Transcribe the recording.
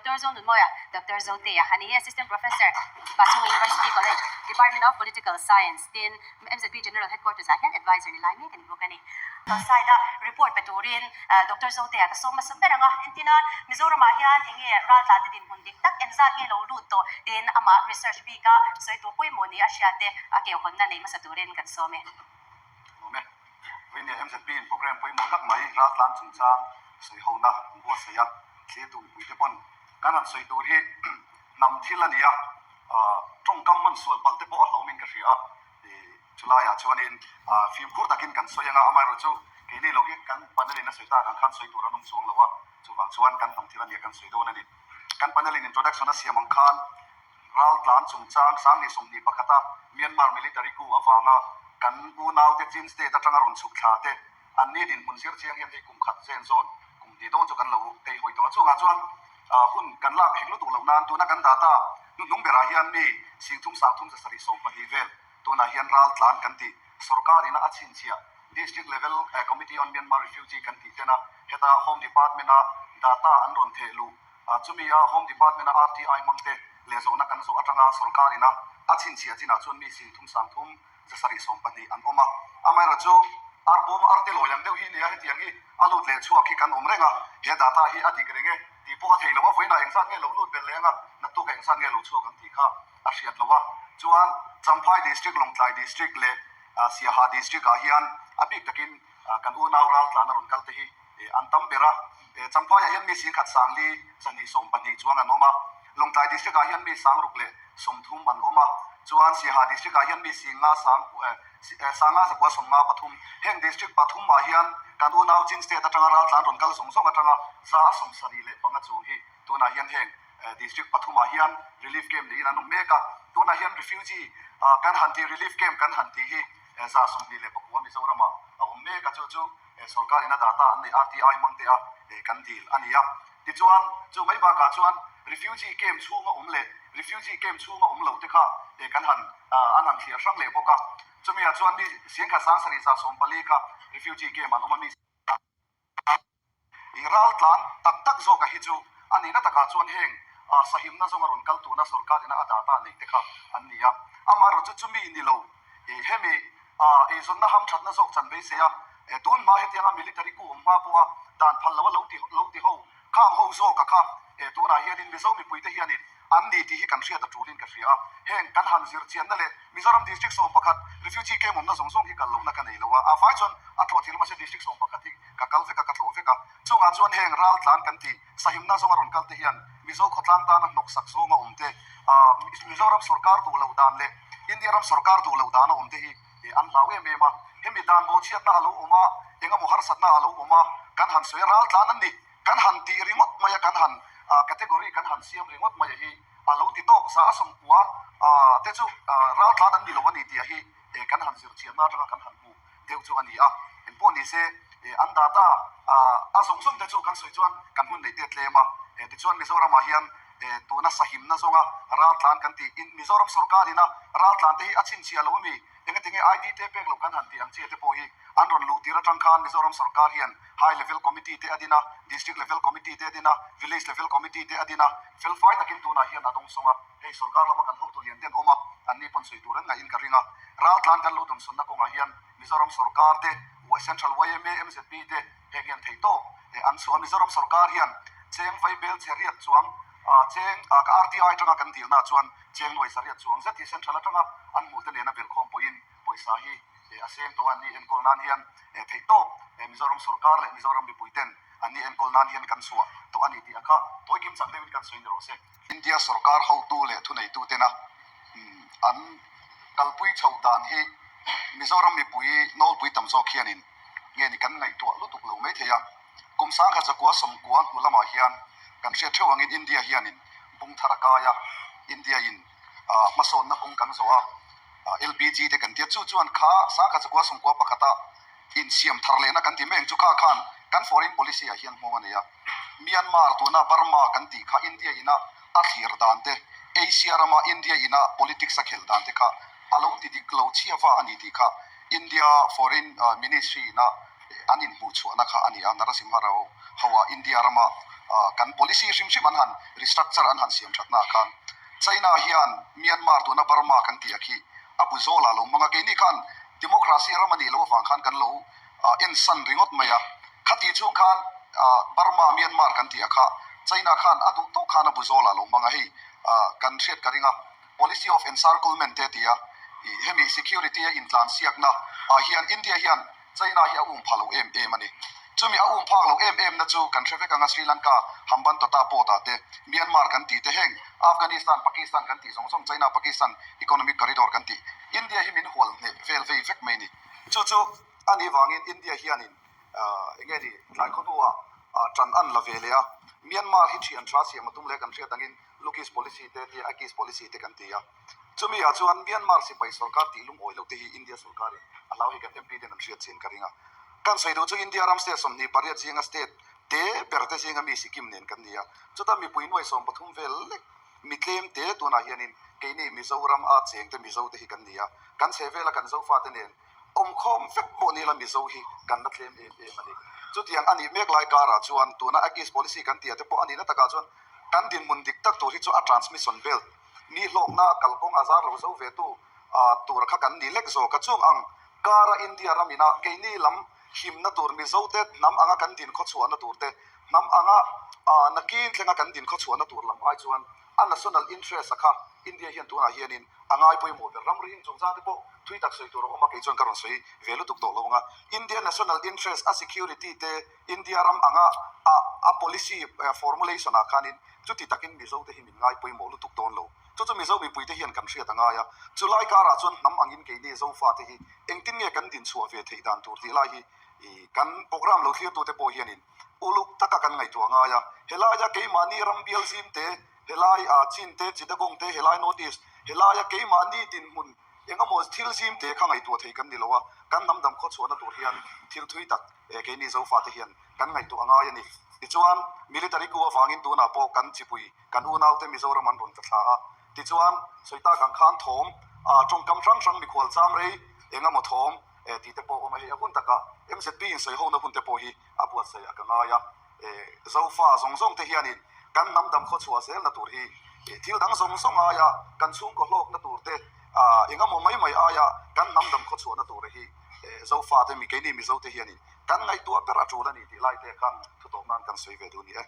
Doctor Zonunmawia, Doctor Zotea a ni, Assistant Professor, Pachhunga University College, Department of Political Science, tin MZP General Headquarters ah hian Advisor ni lai mek a ni bawk a ni. Side a report pe turin Doctor Zotea ka sawm hmasa ber ang a, entina Mizoramah hian enge raltlan te dinhmun dik tak engzat nge lo lut tawh tiin amah research bika sawi tur pawimawh ni a hria te a keuhawnna nei hmasa turin kan sawm e. Awm e. Vawiin MZP in program pawimawh tak mai raltlan chungchang sawihona an buatsaih a, thlir mipui te pawn kan han sawi tur hi hnam thil a ni a, tawngkam hman sual palh te pawh a hlauhawmin ka hria a, chulaiah chuanin fimkhur takin kan sawi anga amaherawhchu keini lo hi kan panel in a sawi tak ang khan sawi tur an awm chuang lo a, chuvang chuan kan hnam thil a nia kan sawi dawn a ni. Kan panel in introduction a siam ang khan Raltlan chungchang 2021 a Myanmar military coup avanga kan unaute Chin state atanga rawn chhuk thla te an ni dinhmun zir chiang hian hei kum khat zen zawn kum hnih dawn chu kan lo ei hawi tawh a. Chungah chuan hun kan lak hek lutuk loh nan tuna kan data hnuhnung berah hian mi 30 372 vel tunah hian raltlan kan tih sorkar ina a chhinchhiah District Level Committee on Myanmar Refugee kan tih tena heta Home Department a data an rawn theh luh Chumi a Home Department a RTI hmang te leh zawhna kan zawh atanga sorkar ina a chhinchhiah chinah chuan mi 33 720 an awm a. Amaherawhchu arbawm arte lawi ang deuh hi nia hetiang hi a lut leh chhuak hi kan awm reng a, he data hi a dik reng e tih pawh a thei lo a, vawiinah engzat nge lo lut belh leng a, naktuk engzat nge lo chhuak ang tih kha a hriat lo a. Chuan Champhai District, Lawngtlai District leh Siaha District ah hian a bik takin kan unau raltlan a rawn kal te hi an tam ber a, Champhaiah hian mi 10,000 sangli 220 chuang an awm a, Lawngtlai District ah hian mi 630 an awm a, chuan Siaha District ah hian mi 5 sang 5 953. Heng District pathum ah hian kan unau Chin State atanga raltlan rawn kal zawng zawng atanga 75 chuang hi tunah hian heng District pathum ah hian Relief Camp niin an awm mek a, tunah hian Refugee kan han tih Relief Camp kan han tih hi 29 Mizoram ah a awm mek a, chu chu Sorkar in a data an neih RTI hmang te a kan dil a ni a. Tichuan, chu mai bakah chuan refugee camp chhunga awm leh refugee camp chhunga awm lo te kha kan han an han thliar hrang leh bawk a. Chumi ah chuan mi 17,114 kha refugee camp an awm a, mi raltlan tak tak zawka hi chu a nihna takah chuan heng sahimna zawnga rawn kal tuna sorkar ina a data neih te kha an ni a. Amaherawhchu chumi ni lo Hemi eizawnna hamthatna zawk chan beisei a, tun hma hetianga military coup awm hma pawha dan phal loa lo ti lo ti ho khang ho zawka kha tunah hianin Mizo mipuite hianin an ni tih hi kan hriat a tulin ka hria a. Heng kan han zir chianna leh Mizoram District 11 refugee camp awmna zawng zawng hi kal lohna ka nei lo a, a vai chuan a tlawh thil mahse District 11 hi ka kal vek a, ka tlawh vek a. Chungah chuan heng raltlan kan tih sahimna zawnga rawn kal te hian Mizo khawtlang tana hnawksak zawnga awm te, Mizoram sorkar duh loh dan leh India ram sorkar duh loh dana awm te hi an hlau em em a. Hemi dan bawhchhiatna a lo awm a, engemaw harsatna a lo awm a, kan han sawi a, raltlan an ni, kan han tih ringawt mai a, kan han category kan han siam ringawt mai a hi a lo ti tawk za a 90 te chu raltlan an ni lo a ni tih a hi kan han zir chianna atanga kan han hmuh deuh chu a ni a, engpawh ni se an data a zawng zawng te chu kan sawi chuan kan hun neih te a tlem a, tichuan Mizoramah hian tuna sahimna zawnga raltlan kan tih in Mizoram sorkar ina raltlan te hi a chhinchhiah lo ami engatinge ID te pek loh kan han tih ang chi te pawh hi an rawn luh tir atang khan Mizoram sorkar hian High Level Committee te a din a, District Level Committee te a din a, Village Level Committee te a din a, felfai takin tunah hian a dawng sawng a. Hei sorkar lama kan hotu lian te an awm a, anni pawn sawi tur an ngaih in ka ring a. Raltlan kan lo dawmsawnna kawngah hian Mizoram sorkar te, Central yma, MZP te heng hian theih tawk an chhuah a. Mizoram sorkar hian cheng vaibel che riat chuang cheng ka RTI atanga kan dilna chuan cheng nuai zariat chuang zet hi Central atanga an hmuh te nena belhkhawm pawhin pawisa hi a seng tawh a. Anni enkawl nan hian theih tawk Mizoram sorkar leh Mizoram mipui ten anni enkawl nan hian kan chhuah tawh a ni tih a kha tawi kim chak deuhin kan sawi ni rawh se. India sorkar hotu leh thuneitutena an kalpui chho dan hi Mizoram mipui nawlpui tam zawk hianin nge ni kan ngaihtuah lutuk lo mai thei a. Kum 1990 hnu lamah hian kan hriat theuh angin India hianin bung thar a kai a, India in hmasawnna kawng kan zawh a, LPG te kan tia chu chuan kha 1991 a insiam thar lehna kan ti mek chu kha khan kan foreign policy ah hian nghawng a nei a. Myanmar tuna Burma kan tih kha India ina a thlir dan te, Asia rama India ina politics a khel dan te kha a lo ti dik lo chhia va a ni tih kha India foreign ministry ina an inhmuh chhuahna kha a ni a. Narasimha Rao hoa India rama Kan policy hrim hrim an han restructure an han siam thatna ah khan China hian Myanmar tuna Burma kan tih ah khi a bu zawl ah lo hmang a, keini khan democracy ram a nih loh avang khan kan lo ensan ringawt mai a, khati chung khan Burma Myanmar kan tih ah kha China khan a duh tawk khan a bu zawl ah lo hmang a, hei kan hriat ka ring a, policy of encirclement te a ti a, hemi security a intlansiakna ah hian India hian China hi a um pha lo em em a ni. Chumi a um phak lo em em na chu kan hre vek anga Sri Lanka, Hambantota port ah te, Myanmar kan tih te heng Afghanistan, Pakistan kan tih zawng zawng China Pakistan economic corridor kan tih India hi min hual hneh vel vei vek mai ni. Chu chu a nih vangin India hianin eng nge ni tlai khaw hnuah tan an la ve leh a, Myanmar hi thian tha siam a tum leh kan hriat angin Look East policy te tia Act East policy te kan ti a. Chumi ah chuan Myanmar sipai sorkar tih lungawi loh te hi India sorkarin a hlau hi kan MP ten an hriat chian ka ring a. Kan sawi duh chu India ram state 28 zinga state te ber te zinga mi Sikkim nen kan ni a. Chuta mipui nuai 13 vel lek mi tlem te tunah hianin keini Mizoram a cheng te Mizo te hi kan ni a. Kan chhe vela kan Zofa te nen awmkhawm vek pawh ni ila Mizo hi kan la tlem em em a ni. Chutiang a nih mek lai karah chuan tuna Act East policy kan tih ah te pawh a nihna takah chuan kan dinhmun dik tak tur hi chu a transmission belt Mi hlawkna kalkawng a zar lo zo ve tu tur kha kan ni lek zawk a. Chung ang kara India ram ina keini lam himna tur Mizo te hnam anga kan din khawchhuahna tur te, hnam anga nakin thlenga kan din khawchhuahna tur lam ai chuan a national interest a kha India hian tunah hianin a ngai pawimawh ber. Ramri hing chungchang te pawh thui tak sawi tur a awm a, kei chuan ka rawn sawi ve lutuk tawh lo ang a. India national interest a security te India ram anga a policy formulation ah khanin chuti takin Mizo te hi min ngai pawimawh lutuk dawn lo. Chu chu Mizo mipui te hian kan hriat a ngai a, chulai karah chuan hnam angin keini Zofa te hi engtin nge kan dinchhuah ve theih dan tur tih lai hi kan program lo thlir tute pawh hianin uluk taka kan ngaihtuah a ngai a. Helaia keimahni ram bial zim te, helai Chin te, Chittagong te, helai North East, helaia keimahni dinhmun Eng emaw thil zim te kha ngaihtuah thei kan ni lo a, kan hnam dam khawchhuahna tur hian thil thui tak keini Zofate hian kan ngaihtuah a ngai a ni. Tichuan, military coup avangin tunah pawh kan chipui, kan unaute Mizoram an rawn tla thla a. Tichuan, sawi tak ang khan thawm, tawngkam hrang hrang mikhual cham rei eng emaw thawm tih te pawh a awm a, hei a hun takah MZP in sawi hona hun te pawh hi a buatsaih a ka ngai a. Zofa zawng zawng te hianin kan hnam dam khawchhuah zelna tur hi thil dang zawng zawng aia kan chhungkaw hlawkna tur te, eng emaw mai mai aia kan hnam dam khawchhuahna tur hi Zofa te mi keini Mizo te hianin kan ngaihtuah ber a tul a ni tih lai te kha thutawp nan kan sawi ve duh a ni e.